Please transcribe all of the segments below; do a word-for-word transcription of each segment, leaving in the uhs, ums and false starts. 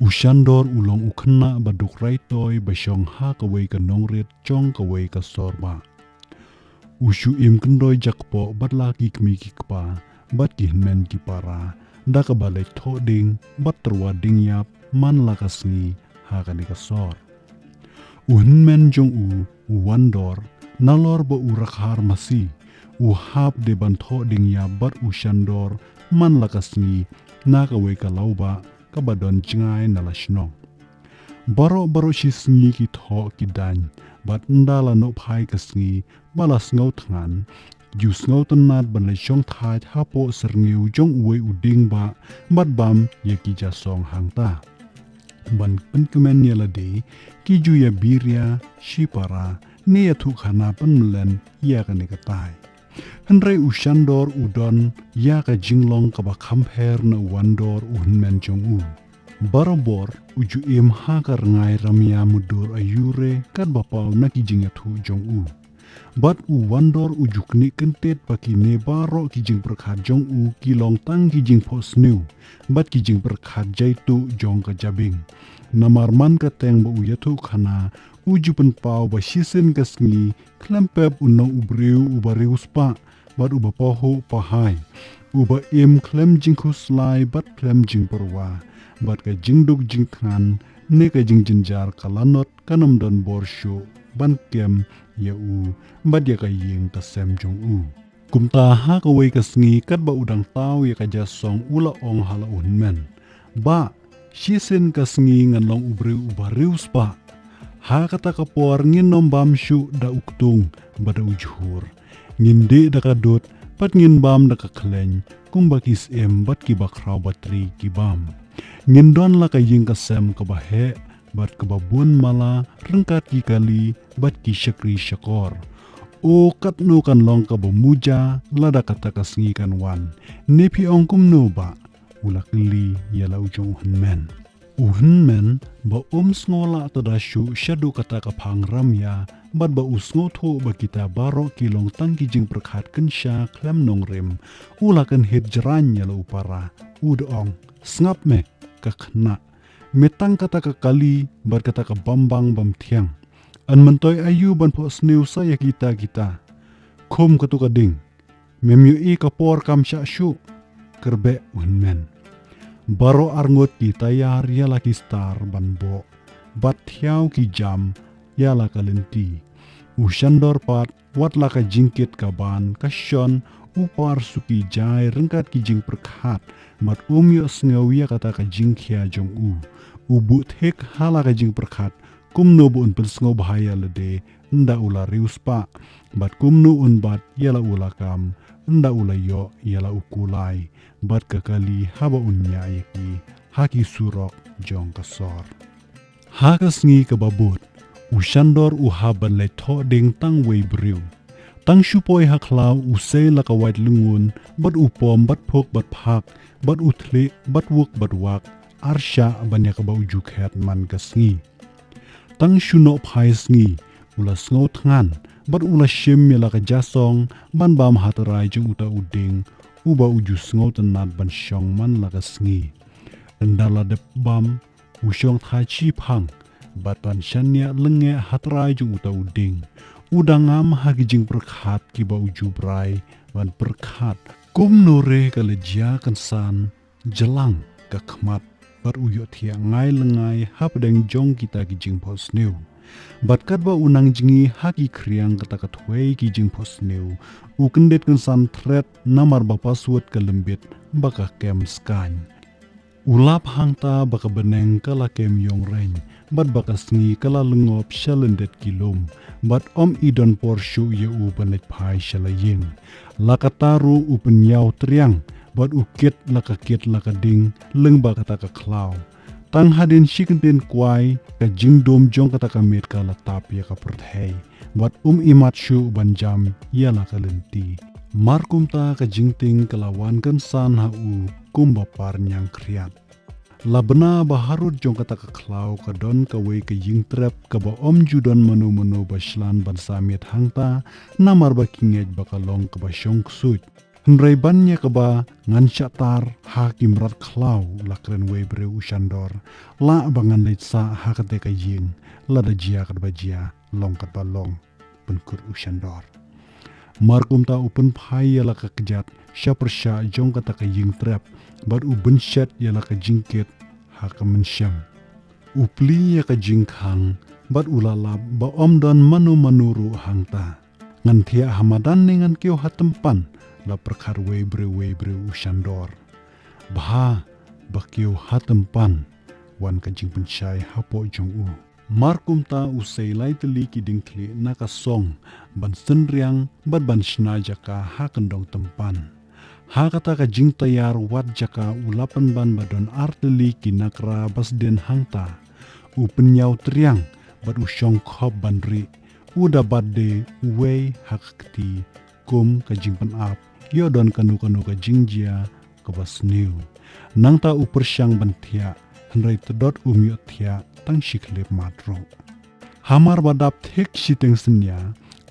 U Shandor u long u khynnah ba duk raitoi ba shong ha kawei ka nongrit jong kawei ka sor bah. U shu im kyndoi jakpoh bad la ki kmie ki kpa bad ki hynmen ki para da kaba leit thoh ding bad tyrwa ding ïap man la ka sngi ha kane ka sor. U hynmen jong u, u Wandor, nalor ba u rakha masi, u hap de ban thoh ding ïa bad u Shandor man la ka sngi na kawei ka lawbah kaba don jngai na la shnong. Baroh baroh shi sngi ki thoh ki daiñ bad ynda la noh phai ka sngi ba la sngew thngan, ju sngewtynnad ban leit shong thait hapoh syrngiew jong uwei u dieng bah bad bam ïa ki ja song hangta. Ban pynkmen ïa lade, ki ju ïa biria shipara ne ïathuh khana pynmlien ïa kane ka tai. Hynrei u Shandor u don ïa ka jinglong kaba kham pher na u Wandor u hynmen jong u. Barabor u ju im ha ka rngai ramia mutdur aiu re katba paw na ki jingïathuh jong u. Bad u Wandor u ju knieh kyntit ba kine baroh ki jingpyrkhat jong u ki long tang ki jingphohsniew bad ki jingpyrkhat jaituh jong ka jabieng. Namar man ka teng ba u ïathuh khana, u ju pynpaw ba shisien ka sngi khlem pep u nong u briew uba riewspah bad uba pahuh pahai, uba im khlem jingkhuslai bad khlem jingpyrwa, bad ka jingduk jingthngan ne ka jingjynjar ka lanot kan ym don bor shuh ban kem ïa u bad ïa ka ïing ka sem jong u. Kumta ha kawei ka sngi katba u dang taw ïa ka ja song u la ong ha la u hynmen, "Bah, shisien ka sngi ngan long u briew uba riewspah. Ha kata ka por ngin ym bam shuh da u ktung bad da u jhur. Ngin dih da ka dud bad ngin bam da ka khleiñ kumba ki syiem bad ki bakhraw batri ki bam. Ngin don la ka ïing ka sem kaba heh bad kaba bun mala ryngkat ki kali bad ki shakri shakor. O katno kan long kaba muja lada kata ka sngi kan wan. Ne phi ong kumno bah?" u la kylli ïa la u jong u hynmen. U hynmen ba um sngew lah tada shuh shaduh kata ka phang ramia bad ba u sngewthuh ba kita baroh ki long tang ki jingpyrkhat kynsha khlem nongrim, u la kynhit jraiñ ïa la u para, u da ong, "Sngap me, ka khynnah. Me tang kata ka kali bad kata ka bambang bamthiang. Yn myntoi aiu ban phohsniew sa ïa kita kita? Khum katu ka dieng. Mem ïohi ka por kam shah shuh." Kyrbeh u hynmen. Baroh arngut ki tayar ïa la ki star ban boh bad thiaw ki jam ïa la ka lynti. U Shandor pat, wat la ka jingkit ka ban ka shon, u par suki jai ryngkat ki jingpyrkhat bad um ïohsngew ïa kata ka jingkhia jong u. U buh thik ha la ka jingpyrkhat kumno ba un pynsngewbha ïa lade ynda u la riewspah bad kumno un bat ïa la u lakam ynda u la ïoh ïa la u kulai bad ka kali haba un ñiah ïa ki ha ki surok jong ka sor. Ha ka sngi kaba bud, u Shandor u hap ban leit thoh dieng tang wei briew. Tang shu poi ha khlaw u sei la ka wait lyngun bad u pom bad phuk bad phak bad u thlieh bad wuk bad wak arshah ban ïa kaba u ju khet man ka sngi. Tang shu noh phai sngi u la sngew thngan bad u la shim ïa la ka ja song ban bam ha trai jong uta u dieng uba u ju sngewtynnad ban shong man la ka sngi. Ynda la dep bam, u shong thait shiphang bad ban shaniah lyngngeh ha trai jong uta u dieng. U dang ngam ha ki jingpyrkhat kiba u ju brai ban pyrkhat. Kumno re ka la jia kynsan jlang ka khmat bad u ïohthiah ngai lyngngai hapdeng jong kita ki jingphohsniew. Bad katba u nang jngi ha ki khriang kata ka thwei ki jingphohsniew, u kyndit kynsan thret namar ba password ka lymbit ba ka kem skaiñ. U lap hangta ba ka bneng ka la kem ïong reiñ bad ba ka sngi ka la lyngop sha lyndet ki lum, bad ym i don por shuh ïa u ban leit phai sha la ïing. La katta ruh u pynïaw triang bad u kit la ka kit la ka ding lyngba kata ka khlaw. Tang hadien shi kyntien kwai ka jingdum jong kata ka miet ka la tap ïa ka pyrthei bad um i mat shuh ban jam ïa la ka lynti. Mar kumta ka jingtieng ka la wan kynsan ha u kumba par ñiangkhriat. La bna ba harud jong kata ka khlaw ka don kawei ka ïing trep kaba ym ju don mano mano ba shlan ban sa miet hangta, namar ba ki ngeit ba ka long kaba shong ksuid. Hynrei ban ïa kaba ngan shah tar ha ki mrad khlaw la kren wei briew u shandor, lah ba ngan leit sah ha kata ka ïing, lada jia katba jia, long katba long, pynkut u shandor. Mar kumta u pynphai ïa la ka kjat sha pyrshah jong kata ka ïing trep, bad u bynshet ïa la ka jingkit ha ka mynsiem. U plie ïa ka jingkhang, bad u la lap ba ym don mano mano ruh hangta. Ngan thiah ha madan ne ngan kiew ha tympan, la pyrkhat wei briew wei briew u shandor. Bha ba kiew ha tympan, wan ka jingpynshai hapoh jong u. Mar kumta u sei lai tylli ki diengkhlieh na ka song, ban synriang bad ban shna jaka ha kyndong tympan. Ha kata ka jingtaiar wat jaka u la pynban ba don ar tylli ki nakra ba sdien hangta. U pynïaw triang bad u shong khop ban rieh. U da bat de uwei ha ka kti, kum ka jingpynap ïoh don kano kano ka jingjia kaba sniew. Nangta u pyrshang ban thiah, hynrei tdot um ïoh thiah tang shi khyllipmat ruh. Hamar ba dap thik shiteng synñia,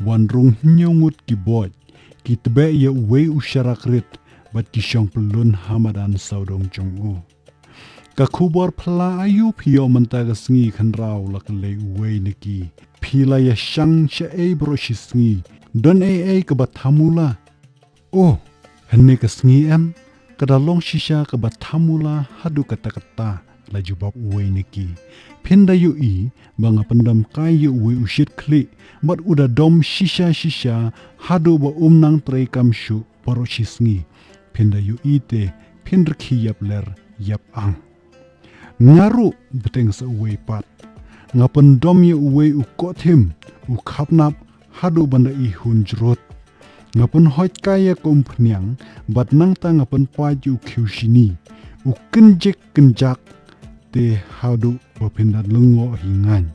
wan rung hynñiew ngut ki boit, ki tbeh ïa uwei u sharak rit, bad ki shong pyllun ha madan sawdong jong u. Ka khubor phylla aïu phi ïoh mynta ka sngi khynraw, la kylli uwei na ki. Phi la ïashang shaei baroh shi sngi? Don ei ei kaba thamula? Oh, hynne ka sngi em, ka da long shisha kaba thamula haduh katta katta, la jubab uwei na ki. Phin da ïohi ba nga pyndom kai ïa uwei u shit khlieh, bad u da dom shisha shisha haduh ba um nang treikam shuh baroh shi sngi. Phin da ïohi te, phin rkhie ïap ler ïap ang. Nga ruh, bteng sa uwei pat. Nga pyndom ïa uwei u kothim, u khapnap, haduh ban da ihun jrut. Nga pynhoit kai ïa ka umphniang, bad nangta nga pynpait ïa u khiew shini, u kynjik kynjak, te haduh ba phin da lyngngoh hi ngaiñ.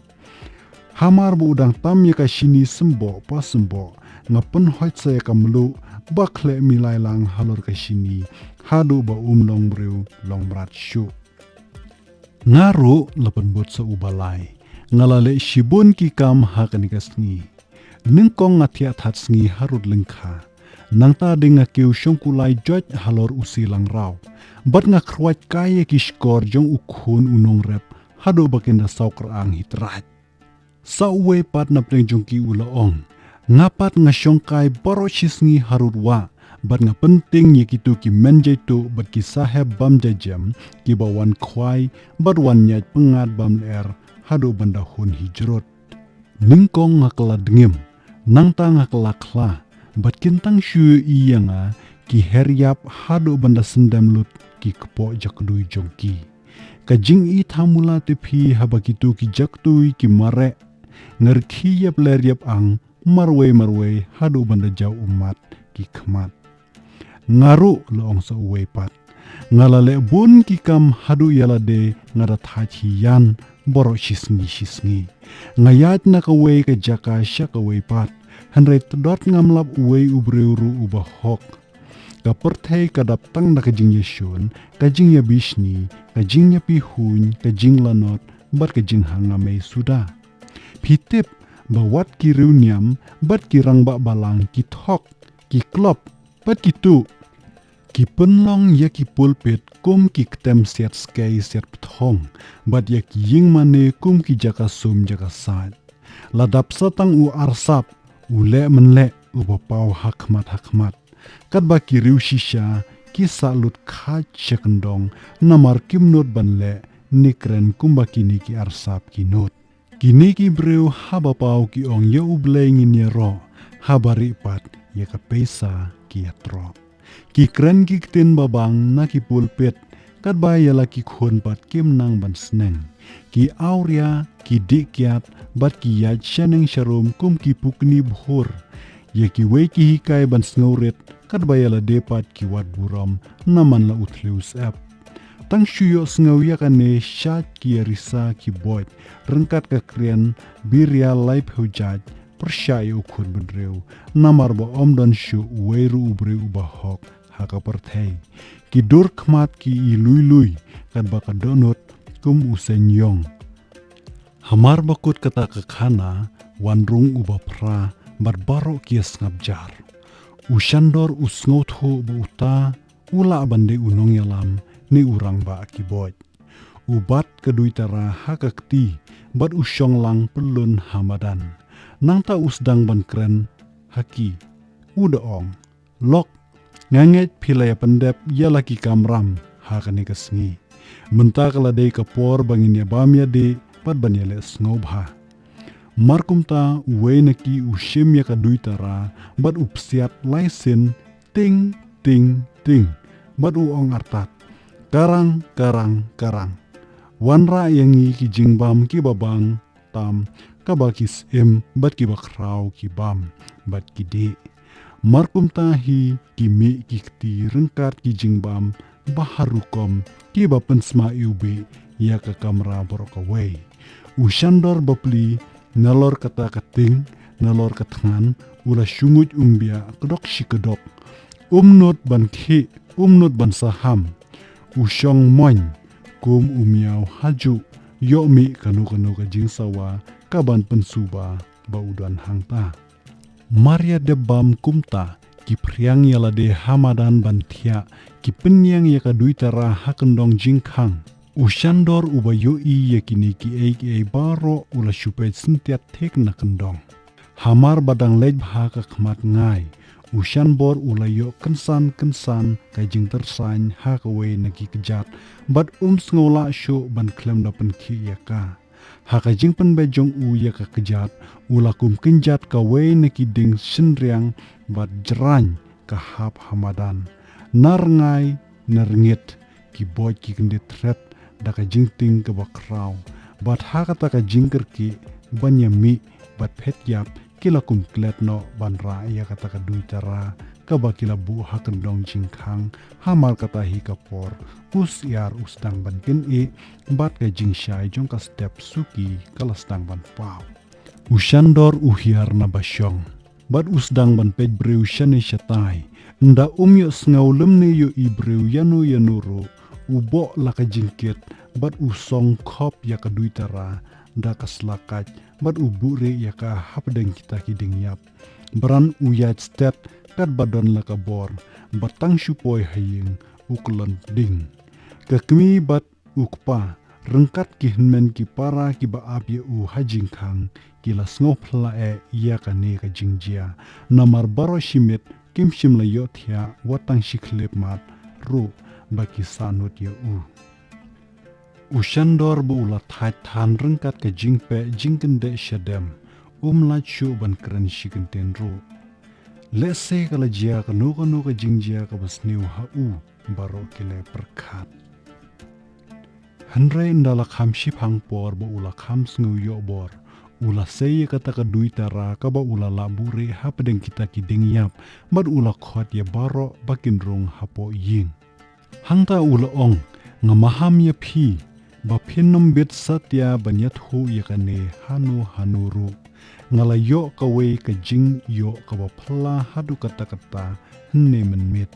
Hamar ba u dang tam ïa ka shini symboh pa symboh, nga pynhoit sa ïa ka mluh, ba khleh milai lang halor ka shini, haduh ba um long briew long mrad shuh. Nga ruh, la pynbud sa u Balai, nga la leh shibun ki kam ha kane ka sngi. Nyngkong nga thiah thad sngi harud lyngkha. Nangta dei nga kiew shongkulai joit halor u silang raw. Bad nga khrwait kai ïa ki shkor jong u khun u nongrep, haduh ba kin da saw kyrang hi trai. Sa uwei pat napdeng jong ki u la ong. Nga pat nga shong kai baroh shi sngi harud wah, bad nga pynting ïa kitu ki men jaituh bad ki sahep bam jajem, kiba wan khwai, bad wan ñiah pyngngad bam lyer, haduh ban da hun hi jrut. Nyngkong nga kylla dngiem, nangta nga kylla khla, bad kin tang shu ïohi ïa nga, ki her ïap haduh ban da syndem lut ki kpoh jakdui jong ki. Ka jingithamula te phi haba kitu ki jakdui ki mareh, nga rkhie ïap ler ïap ang, marwei marwei haduh ban da jaw ummat ki khmat. Nga ruh, la ong sa uwei pat. Nga la leh bun ki kam haduh ïa lade nga da thait hi ïan, baroh shi sngi shi sngi. Nga ïaid na kawei ka jaka sha kawei pat. Hynrei tdot ngam lap uwei u briew ruh uba hok. Ka pyrthei ka dap tang da ka jingïashun, ka jingïabishni, ka jingïapihuiñ, ka jinglanot, bad ka jinghangamei suda. Phi tip, ba wat ki riewniam, bad ki rangbah balang, ki thok, ki klop, bad ki tuh. Ki pynlong ïa ki pulpit kum ki ktem siat skei siat pthong, bad ïa ki ïing mane kum ki jaka sum jaka sait. La dap sa tang u arsap, u leh mynleh, uba paw ha khmat ha khmat. Katba ki riew shisha, ki sah lut khait sha kyndong, namar kim nud ban leh, ne kren kumba kine ki arsap ki nud. Kine ki briew haba paw ki ong ïa U Blei ngin ïaroh, haba rieh pat ïa ka pisa ki ïatroh. Ki kren ki ktien babang na ki pulpit, katba ïa la ki khun pat kim nang ban sneng. Ki awria, ki dih kiad, bad ki ïaid shaneng sharum kum ki pukni bhur. Ïa kiwei ki hikai ban sngewrit, katba ïa lade pat ki wad burom, na man la u thliew syep. Tang shu ïohsngew ïa kane shait ki ïarisa ki boit, ryngkat ka krian, biria laiphew jait, pyrshah ïa u khun bynriew, namar ba ym don shuh uwei ruh u briew uba hok, ha ka pyrthei. Ki dur khmat ki i lui lui, katba ka dohnud, kum u seiñ ïong. Hamar ba kut kata ka khana, wan rung uba phra, bad baroh ki ïasngap jar. U Shandor u sngewthuh ba uta u lah ban dei u nongïalam ne u rangbah ki boit. U bat ka duitara ha ka kti bad u shong lang pyllun ha madan. Nangta u sdang ban kren ha ki, u da ong, "Lok, nga ngeit phi la ïa pyndep ïa la ki kamram ha kane ka sngi. Mynta ka la dei ka por ba ngin ïa bam ïa dih bad ban ïa leh sngewbha." Markumta uwei na ki u shim ïa ka duitara bad u psiat lai sien, ting, ting, ting, bad u ong artat, "Karang, karang, karang. Wanrah ïa ngi ki jingbam kiba bang tam, kaba ki syiem bad kiba khraw ki bam bad ki dih." Markumta hi ki mih ki kti ryngkat ki jingbam ba ha rukom kiba pynsma iwbih ïa ka kamra baroh kawei. U Shandor bapli, nalor kata ka ting, nalor ka thngan, u la shu nguid umbiah kdok shi kdok. Um nud ban khih, um nud ban saham. U shong moiñ kum u miaw ha juh, ïoh mih kano kano ka jingsawa kaban pynsuba ba u don hangta. Mar ïa dep bam kumta, ki phriang ïa lade ha madan ban thiah, ki pynïeng ïa ka duitara ha kyndong jingkhang. U Shandor uba ïohi ïa kine kiei kiei baroh u la shu peit syntiat thik na kyndong. Hamar ba dang leit bha ka khmat ngai, u Shanbor u la ïoh kynsan kynsan ka jingtyrsain ha kawei na ki kjat, bad um sngew lah shuh ban khlem da pynkhih ïa ka. Ha ka jingpynbeit jong u ïa ka kjat, u la kum kynjat kawei na ki dieng shynriang bad jraiñ ka hap ha madan. Na rngai na rngit, ki boit ki kyndit thret da ka jingtieng kaba khraw. Bad ha kata ka jingkyrkieh ban ïa mih bad phet ïap, ki la kum klet noh ban rah ïa kata ka duitara kaba ki la buh ha kyndong jingkhang. Hamar kata hi ka por u Syiar u sdang ban kynih, bad ka jingshai jong ka step suki ka la sdang ban paw. U Shandor u hiar na ba shong, bad u sdang ban peit briew shane shatai. Ynda um ïohsngew lymne ïohi briew ïano ïano ruh, u boh la ka jingkit, bad u song khop ïa ka duitara da ka sla kait, bad u buhrieh ïa ka hapdeng kita ki dieng ïap. Bran u ïaid stet katba don la ka bor, bad tang shu poi ha ïing u kyllon ding. Ka kmie bad u kpa, ryngkat ki hynmen ki para kiba ap ïa u ha jingkhang, ki la sngewphylla eh ïa kane ka jingjia. Namar baroh shi miet kim shym la ïohthiah wat tang shi khyllipmat ruh ba ki sahnud ïa u. U Shandor ba u la thait than ryngkat ka jingpeh jingkyndit shadem, um lait shuh ban kren shi kyntien ruh. Lehse ka la jia kano kano ka jingjia kaba sniew ha u, baroh ki la pyrkhat. Hynrei ynda la kham shiphang por ba u la kham sngew ïoh bor, u la sei ïa kata ka duitara kaba u la lah buhrieh hapdeng kita ki dieng ïap, bad u la khot ïa baroh ba kin rung hapoh ïing. Hangta u la ong, "Nga maham ïa phi ba phin ym bit satia ban ïathuh ïa kane hano hano ruh. Nga la ïoh kawei ka jingïoh kaba phylla haduh katta katta hynne mynmiet."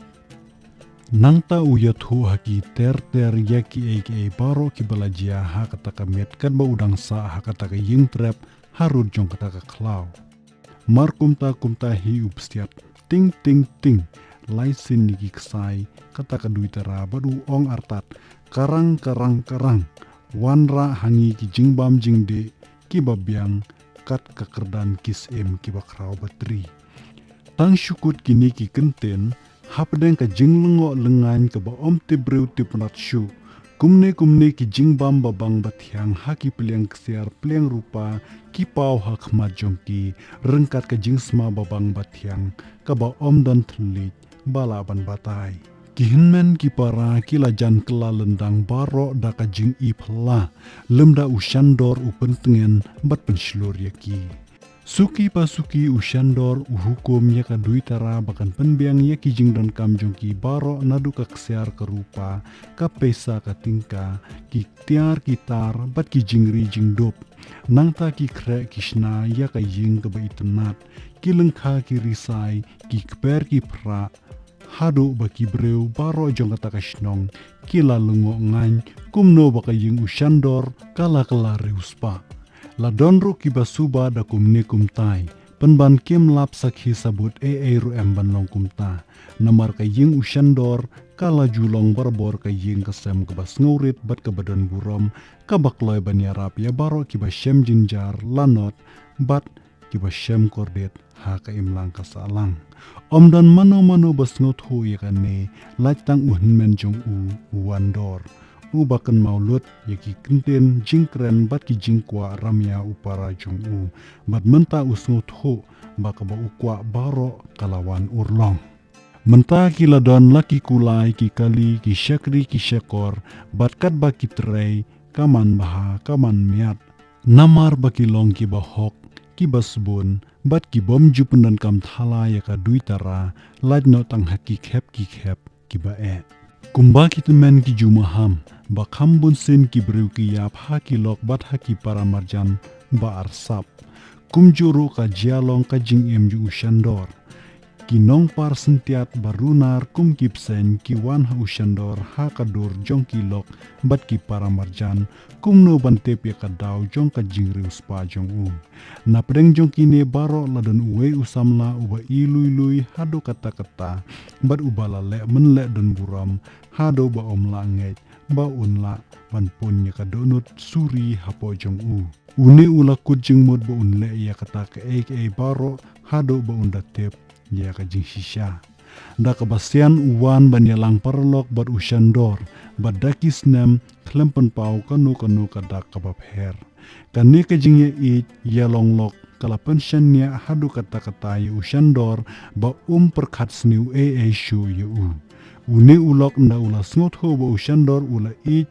Nangta u ïathuh ha ki ter ter ïa kiei kiei baroh kiba la jia ha kata ka miet katba u dang sah ha kata ka ïing trep harud jong kata ka khlaw. Mar kumta kumta hi u psiat, ting ting ting, lai sien ïa ki ksai kata ka duitara bad u ong artat, "Karang, karang, karang, wanrah ha ngi ki jingbam jingdih kiba biang kat ka kyrdan ki syiem kiba khraw batri." Tang shu kut kine ki kyntien, hapdeng ka jinglyngngoh lyngngain kaba ym tip briew tip mrad shuh, kumne kumne ki jingbam ba bang ba thiang ha ki pliang ksiar pliang rupa ki paw ha khmat jong ki, ryngkat ka jingsma ba bang ba thiang kaba ym don thylliej ba lah ban batai. Ki hynmen ki para ki la jan kylla lyndang baroh da ka jingïaphylla, lymda u Shandor u pyntngen bad pynshlur ïa ki. Suki pa suki u Shandor u hukum ïa ka duitara ba kan pynbiang ïa ki jingdonkam jong ki baroh, naduh ka ksiar ka rupa, ka pisa ka tyngka, ki tiar ki tar bad ki jingri jingdup. Nangta ki khreh ki shna ïa ka ïing kaba itynnat, ki lyngkha ki risai, ki kper ki phrah, haduh ba ki briew baroh jong kata ka shnong ki la lyngngoh ngaiñ kumno ba ka ïing u Shandor ka la kylla riewspah. La don ruh kiba suba da kumne kumtai, Pynban kim lap sakhi sabut ei ei ruh em ban long kumta. Namar ka ïing u Shandor ka la ju long barabor ka ïing ka sem kaba sngewrit bad kaba don burom, kaba kloi ban ïarap ïa baroh kiba shem jynjar lanot bad kiba shem kordit ha ka imlang ka sahlang. Ym don mano mano ba sngewthuh ïa kane, lait tang u hynmen jong u, u Wandor, uba kynmaw lut ïa ki kyntien jingkren bad ki jingkwah ramia u para jong u. Bad mynta u sngewthuh ba kaba u kwah baroh ka la wan urlong. Mynta ki la don la ki kulai, ki kali, ki shakri, ki shakor, bad katba ki trei ka man bha, ka man miat. Namar ba ki long kiba hok, kiba sbun, bad ki bym ju pyndonkam thala ïa ka duitara, lait noh tang ha ki khep ki khep kiba eh. Kumba ki tymmen ki ju maham, ba kham bunsien ki briew ki ïap ha ki lok bad ha ki para marjan ba arsap. Kumjuh ruh ka jia long ka jingim jong u Shandor. Ki nongpar syntiat ba runar kum ki bseiñ ki wan ha u Shandor ha ka dur jong ki lok bad ki para marjan, kumno ban tip ïa ka daw jong ka jingriewspah jong u. Napdeng jong kine baroh la don uwei u samla uba i lui lui haduh katta katta, bad uba la leh mynleh don burom haduh ba um lah ngeit ba un lah ban pun ïa ka dohnud suri hapoh jong u. Une u la kut jingmut ba un leh ïa kata kaei kaei baroh haduh ba un da tip ïa ka jingshisha. Da kaba sian u wan ban ïalang paralok bad u Shandor, bad da ki snem khlem pynpaw kano kano ka dak kaba pher. Kane ka jingïaieit ïalong lok ka la pynshaniah haduh katta katta ïa u Shandor ba um pyrkhat sniew ei ei shuh ïa u. Une u lok ynda u la sngewthuh ba u Shandor u la ïeit,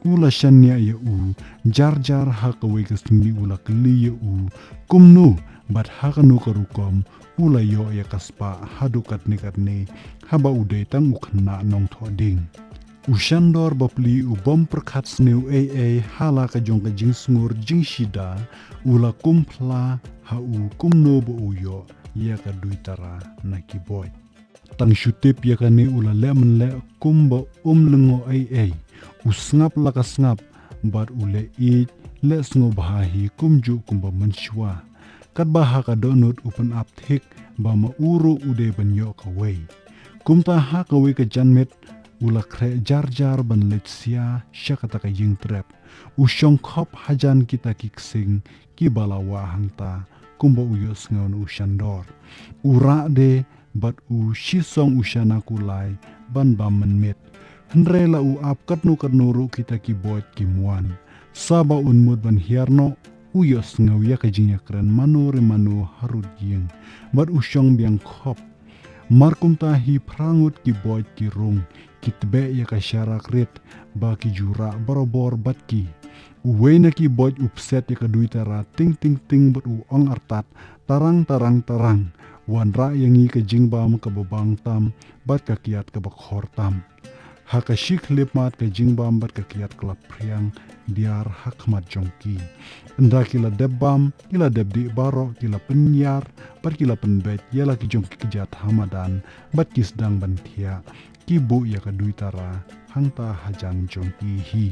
u la shaniah ïa u. Jar jar ha kawei ka sngi u la kylli ïa u kumno bad ha kano ka rukom u la ïoh ïa ka spah haduh katne katne, haba u dei tang u khynnah nongthoh ding. U Shandor bapli u bym pyrkhat sniew ei ei ha la ka jong ka jingsngur jingshida, u la kumphla ha u kumno ba u ïoh ïa ka duitara na ki boit. Tang shu tip ïa kane u la leh mynleh kumba um lyngngoh ei ei. U sngap la ka sngap, bad u leh ïeit leh sngewbha hi kumjuh kumba mynshuwa. Katba ha ka dohnud u pynap thik ba ma u ruh u dei ban ïoh kawei. Kumta ha kawei ka janmiet u la khreh jar jar ban leit sia sha kata ka ïing trep. U shong khop hajan kita ki ksing kiba la wah hangta, kumba u ïohsngew na u Shandor. U rah de bad u shisong u shana kulai ban bam mynmiet. Hynrei la u ap katno katno ruh kita ki boit kim wan. Sa ba un mut ban hiar noh, u ïohsngew ïa ka jingïakren mano re mano harud ïing, bad u shong biang khop. Mar kumta hi phra ngut ki boit ki rung, ki tbeh ïa ka sharak rit, ba ki ju rah barabor bad ki. Uwei na ki boit u pset ïa ka duitara ting ting ting bad u ong artat, tarang tarang tarang. Wanrah ïa ngi ka jingbam kaba bang tam bad ka kiad kaba khor tam. Ha ka shi khyllipmat ka jingbam bad ka kiad ka la phriang diar ha khmat jong ki. Ynda ki la dep bam, ki la dep dih baroh, ki la pynïar bad ki la pynbeit ïa la ki jong ki kjat ha madan, bad ki sdang ban thiah, ki buh ïa ka duitara hangta hajan jong ki hi.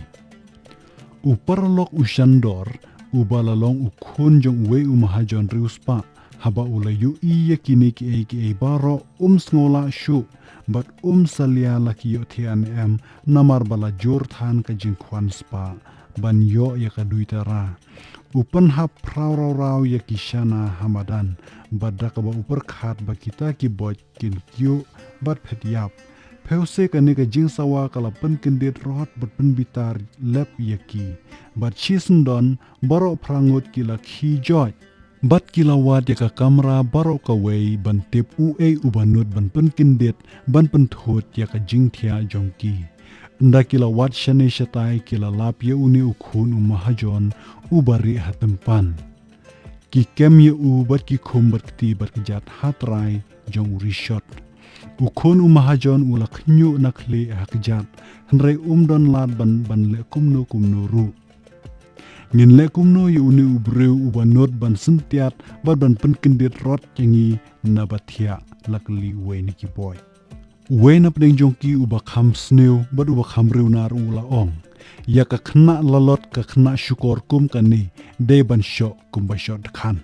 U paralok u Shandor, uba la long u khun jong uwei u mahajon riewspah, haba u la ïohi ïa kine kiei kiei baroh, um sngew lah shuh bad um salia la ki ïohthiah ne em, namar ba la jur than ka jingkhwan spah ban ïoh ïa ka duitara. U pynhap phraw raw raw ïa ki shana ha madan, bad da kaba u pyrkhat ba kita ki boit kin kyiuh bad phet ïap. Phewse kane ka jingsawa ka la pynkyndit rot bad pynbitar lep ïa ki. Bad shisyndon baroh phra ngut ki la khie joit. Bad ki la wad ïa ka kamra baroh kawei ban tip uei uba nud ban pynkyndit, ban pynthut ïa ka jingthiah jong ki. Ynda ki la wad shane shatai ki la lap ïa une u khun u mahajon uba rieh ha tympan. Ki kem ïa u bad ki khum bad kti bad kjat ha trai jong u rishot. U khun u mahajon u la khñiuh na khlieh ha kjat, hynrei um don lad ban, ban leh kumno kumno ruh. Ngin leh kumno ïa une u briew uba nud ban syntiat bad ban pynkyndit rot ïa ngi naba thiah, la kylli uwei na ki boit. Uwei napdeng jong ki uba kham sniew bad uba kham riewnar u la ong, ïa ka khynnah lalot ka khynnah shukor kum kane, dei ban shoh kumba shoh dkhan.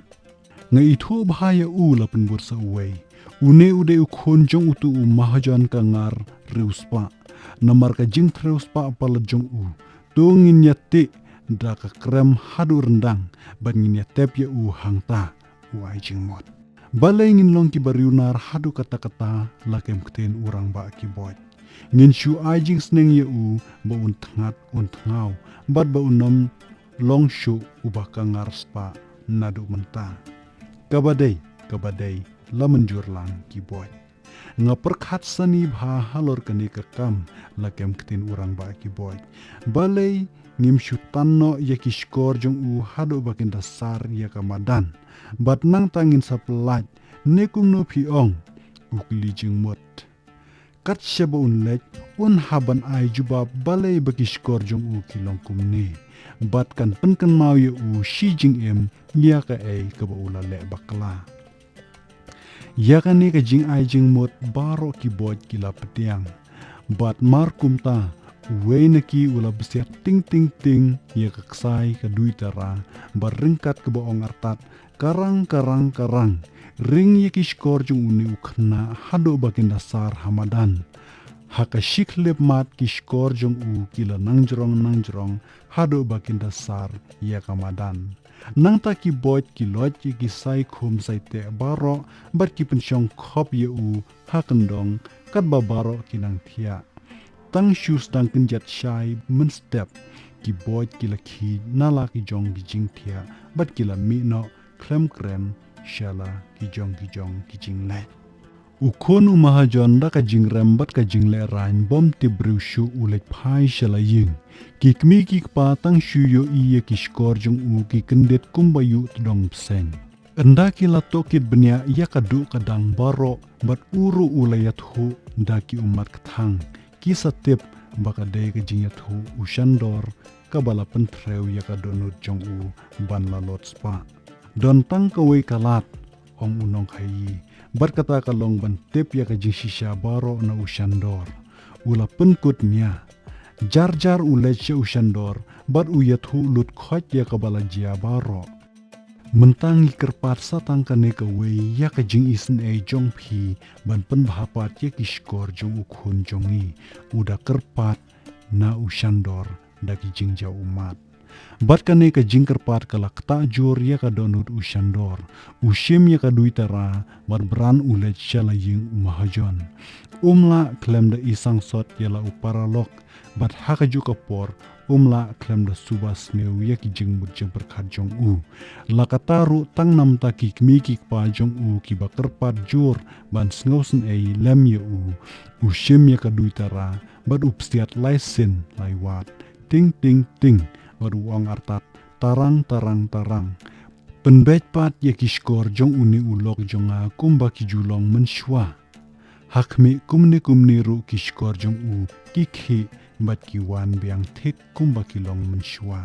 Nga ithuh bha ïa u, la pynbud sa uwei. Une u dei u khun jong utu u mahajon ka ngar riewspah. Namar ka jingthriew spah palat jong u, to ngin ïa tih da ka krem haduh ryndang, bad ngin ïa tep ïa u hangta, u ai jingmut. Balei ngin long kiba riewnar haduh katta katta, la kem ktien u rangbah Kiboit. Ngin shu ai jingsneng ïa u ba un thngat un thngaw, bad ba un ym long shuh uba ka ngar spah naduh mynta. Kaba dei, kaba dei, la mynjur lang Kiboit. Nga pyrkhat sani bha halor kane ka kam, la kem ktien u rangbah Kiboit. Balei ngim shu tan noh ïa ki shkor jong u haduh ba kin da sar ïa ka madan? Bad nangta ngin sa pyllait, ne kumno phi ong? U kylli jingmut. Kat shaba un leit, un hap ban ai jubab balei ba ki shkor jong u ki long kumne. Bad kan pynkynmaw ïa u shi jingim ïa kaei kaba u la leh bakla. Ïa kane ka jingai jingmut baroh Kiboit ki la pdiang. Bad mar kumta, uwei na ki u la bsiat ting ting ting ïa ka ksai ka duitara, bad ryngkat kaba ong artat, karang, karang, karang. Ring ïa ki shkor jong une u khynnah haduh ba kin da sar ha madan. Ha ka shi khyllipmat ki shkor jong u ki la nangjrong nangjrong haduh ba kin da sar ïa ka madan. Nangta Kiboit ki loit ïa ki sai khum sai teh baroh, bad ki pynshong khop ïa u ha kyndong, katba baroh ki nang thiah. Tang shu sdang kynjat shai mynstep, Kiboit ki la khie na la ki jong ki jingthiah, bad ki la mih noh khlem kren sha la ki jong ki jong ki jingleit. U khun u mahajon da ka jingrem bad ka jinglehrain bym tip briew shuh u leit phai sha la ïing. Ki kmie ki kpa tang shu ïohi ïa ki shkor jong u ki kyndit kumba ïuh tdong bseiñ. Ynda ki la tohkit bniah ïa ka duh ka dang baroh, bad u ruh u la ïathuh da ki ummat kthang, ki sa tip ba ka dei ka jingïathuh u Shandor kaba la pynthriew ïa ka dohnud jong u ban la lut spah. Don tang kawei ka lad, ong u nongkhaïi, bad kata ka long ban tip ïa ka jingshisha baroh na u Shandor. U la pynkut nia. Jar jar u leit sha u Shandor, bad u ïathuh lut khoit ïa kaba la jia baroh. Mynta ngi kyrpad sa tang kane kawei ïa ka jingisynei jong phi, ban pynbha pat ïa ki shkor jong u khun jong ngi. U da kyrpad na u Shandor da ki jingjaw ummat. Bad kane ka jingkyrpad ka la ktah jur ïa ka dohnud u Shandor. U shim ïa ka duitara, bad bran u leit sha la ïing u mahajon. Um lah khlem da isangsot ïa la u paralok, bad ha kajuh ka por, um lah khlem da suba sniew ïa ki jingmut jingpyrkhat jong u. La katta ruh tang namar ki kmie ki kpa jong u kiba kyrpad jur ban sngewsynei lem ïa u. U shim ïa ka duitara, bad u psiat lai sien lai wat. Ting ting ting, bad u ong artat, tarang tarang tarang. Pynbeit pat ïa ki shkor jong une u lok jong nga kumba ki ju long mynshuwa. Ha khmih kumne kumne ruh ki shkor jong u ki khih bad ki wan biang thik kumba ki long mynshuwa.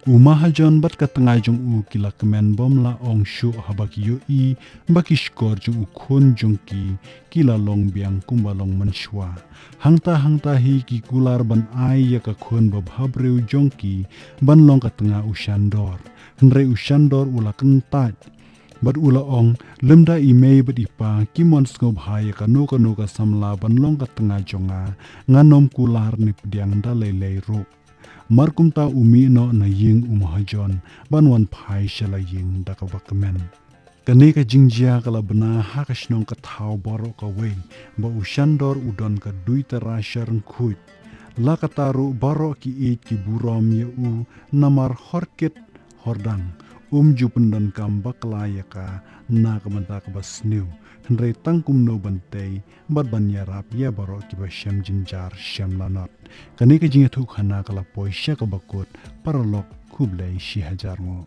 U mahajon bad ka tnga jong u ki la kmen bym lah ong shuh haba ki ïohi ba ki shkor jong u khun jong ki ki la long biang kumba long mynshuwa. Hangta hangta hi ki kular ban ai ïa ka khun babhabriew jong ki ban long ka tnga u Shandor. Hynrei u Shandor u la kyntait bad u la ong, lymda i mei bad i pa ki mon sngewbha ïa kano kano ka samla ban long ka tnga jong nga, ngan ym kular ne pdiang da lei lei ruh. Mar kumta u mih noh na ïing u mahajon ban wan phai sha la ïing da kaba kmen. Kane ka jingjia ka la bna ha ka shnong ka thaw baroh kawei, ba u Shandor u don ka duitara sha ryngkhuit. La katta ruh baroh ki ïeit ki burom ïa u, namar hor kit hor dang, um ju pyndonkam bakla ïa ka na ka bynta kaba sniew. Hynrei tang kumno ban tei bad ban ïarap ïa baroh kiba shem jynjar shem lanot. Kane ka jingïathuhkhana ka la poi sha kaba kut, paralok khublei shi hajar nguh.